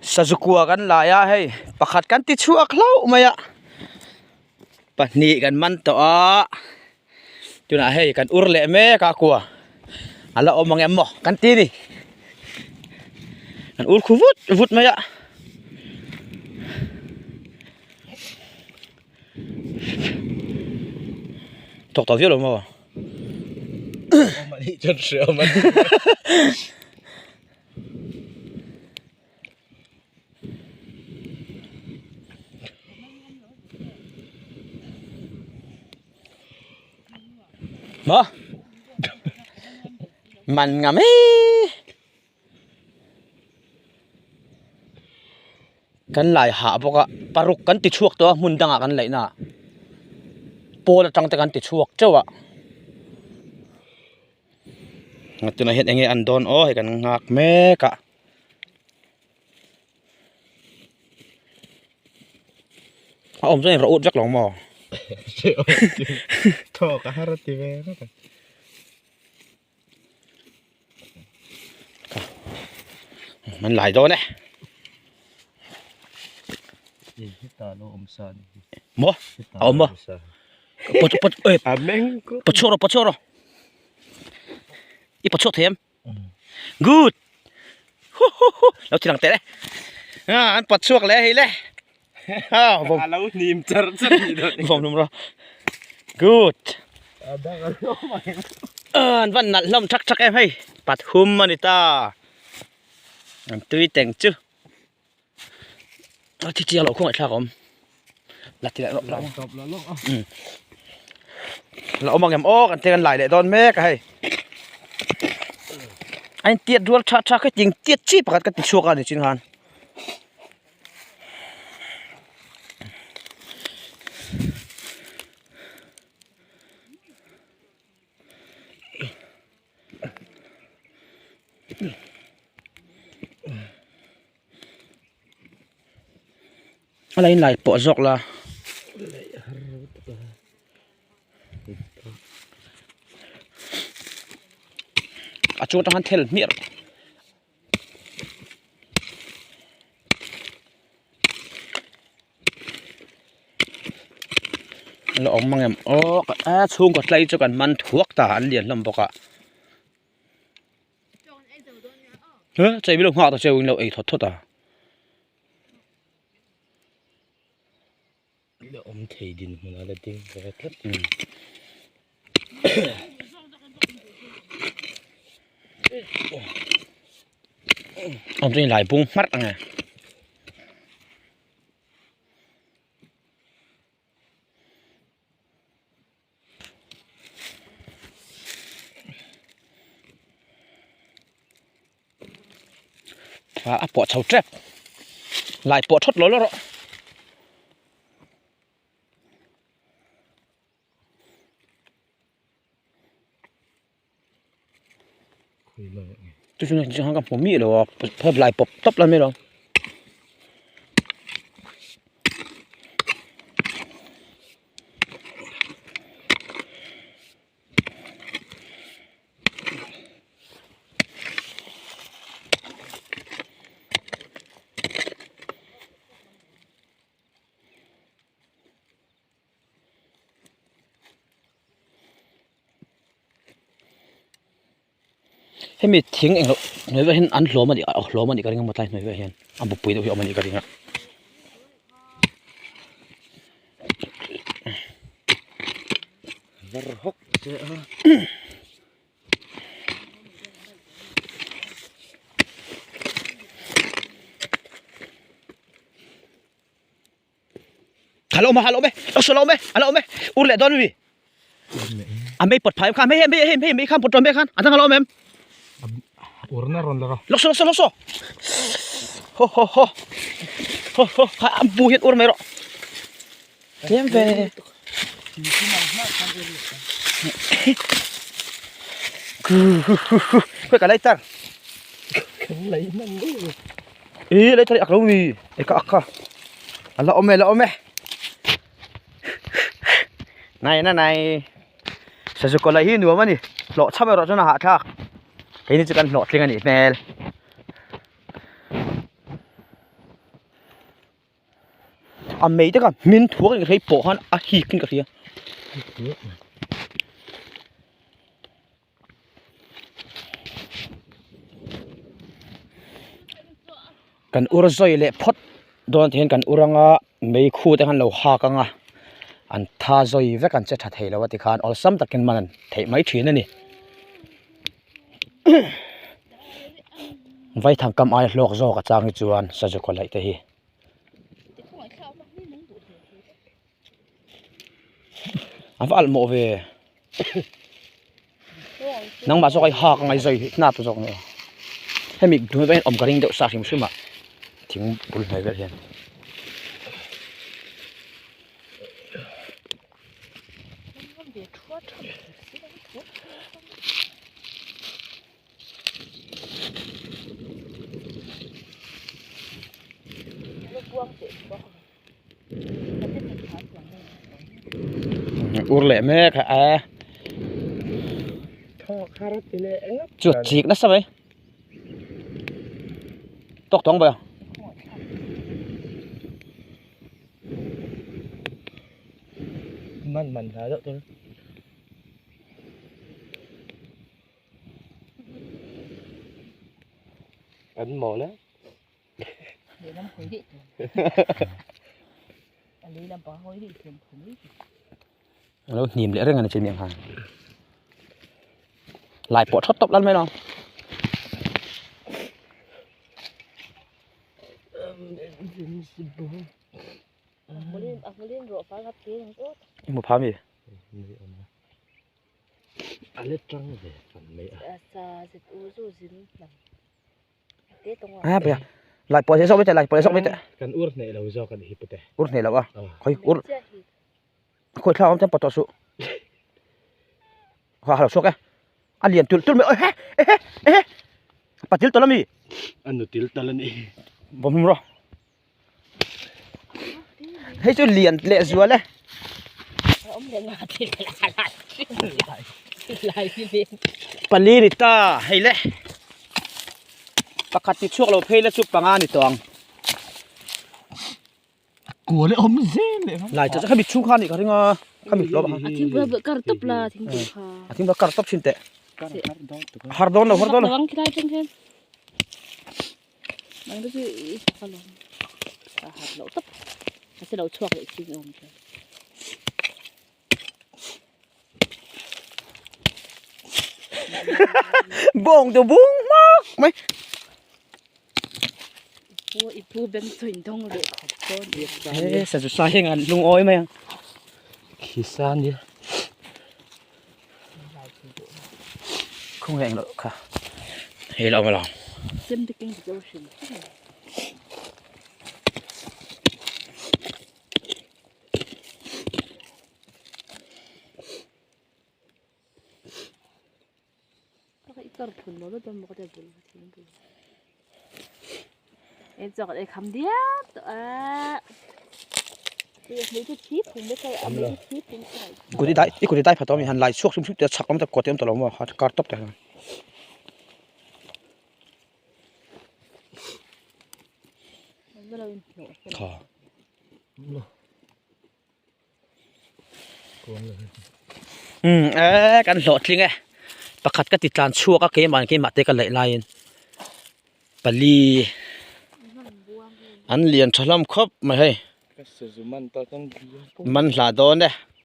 Sazukua kan lai a hei pakhat kan ti chhuak hlauh mai a pahnih kan man tawh a tunah hei kan ur leh mek a kua a la awm ang em maw kan ti a ni kan ur khu vut vut mai a. Thawk tawh viau lo maw? Maw? Man ngam ee. Kan lai hah bawk a paruk kan ti chhuak tawh a hmun dangah kan laih na ah pawl atang te kan ti chhuak teuh a tunah hian enge an dawn aw hei kan nghak mek a. A awm chuan in rawh ut vek lo maw? Thawk a har a ti ve rawt a. Man lai dawn e. Maw? A awm maw? Pawt pawt ê pawt chhuak rawh pawt chhuak rawh. I pawt chhuak thei em? Good. Hu hu hu lo ti lang teh le. A an pawt chhuak leh hei le. A lo hnim char char ni dawn. Vawm hlum rawh. Good. An van nalh hlawm thak thak em hei. Pathum a ni ta. An tui teng chu. A thi chiang loh khawngaih thlak a awm. La ti leh rawh la awm. La awm ang em aw kan te kan lai leh dawn mek a hei. A intiat rual tha tha kha ting tiat chi pakhat ka ti chhuak a ni chin khan. A la inlai pawh zawk la. A chung atang khan thel hmiah rawh. La awm ang em aw a chhungkaw tlai chu kan man thuak ta an lian hlawm bawk a he chei milo nghak ta cheu in lo ei thawt thawt a. La awm thei dinhmun a la ding ve tlat. Awm chu inlai bung hmarh ang e. A pawh chho tep lai pawh thawt lo lo rawh. Chu chu chu ka hmu miah lo a phep lai pawp tawp la mai lo. Hemi thing englo hnuai velah hian an hlawm a nih a hlawm a nih ka ring a maw tlai hnuai velah hian a bupui deuh hi a awm a nih ka ring a. Var hawk che a. A lo awm a, a lo awm e, a lo awm e, a lo awm e, ur leh dawn mi. A mei pawt phai kha, hei hei hei hei mei khan pawt ṭawm khan, a dang a lo awm em? Urna rawn la rawh. Lawk saw lawk saw lawk saw. Ho ho ho. Ho ho kha a bu hian ur mai rawh. Tlem ve. Khawi ka lighter. Ih lighter hi ak lo mi e ka ak kha a la awm e la awm e nai na nai sazu kawlh hi nuam a ni hlawh chham erawh chuan a hahthlak keini chu kan hlawhtling a nih hmel. A mei te kha hmin thuak in ka hria i pawh khan a hik in ka hria. Kan ur zawi leh phawt dawn tihian kan ur anga meikhu te khan lo hak anga an tha zawi vek an che tha thei lo a tikhan awlsam takin man an theih mai thin a ni. Vaithang kam aia hlawk zawk a chang hi chuan sazu kaw laih te hi. A va alh mawh ve nangmah zawk a i hak a ngai zai hi hnap zawk a ni hemi hnuai pawh hian awm ka ring deuh sa hrim hrim a thing bul hnuai vel hian. Ur leh mek a e chu chik nasa mai tawk tawng bai a. Man man hla deuh tur. An mawl e. A lo hnim leh reng a ni chu mi ang khan. Lai pawh thawt tawp lal mai lo. I hmu pha mi? A bia lai pawh zawk mai teh lai pawh zawk mai teh kan ur hneh lo zawk a ni hi pute ur hneh lo a khawi ur khawi thla awm chuan pawt tawh suh ha ha lo chhuak e a lian tulh tulh mai ehe ehe ehe patil tawlh a mi a nu til tal a ni bawm hum rawh hei chu lian leh zual e pali ni ta hei le pakhat ti chhuak lo phei la chu panga ni tawh ang kual e awm zel leh lai chu khami chhung kha ni ka ring a khami hlawm a thing bula kar tawp la thing bul kha a thing bula kar tawp thin teh har dawn lo har dawn lo Nang te chu i sak alawm a hat loh tawp a se lo chhuak leh chin awm chuan. Bawng chu bung hmak mai. Pu i pu beng chu in dawng leh khawp dawn. He sa chu sa hian an lungawi mai ang. Khi sa nia. Khaw nge englo kha hei la awm alawm. Chem te keng zo hrim hrim. Kut i dai i kut i dai pha tawh a mi han lai chhuak hrim hrim te a chhak lam te kawt te a awm tawh lo maw kar tawp te hian. Kha. Umm eee kan hlawhtling e pakhat ka ti tlan chhuak a keimah keimah te ka laih laiin pali an lian tha hlawm khawp mai hei man hlah dawn e.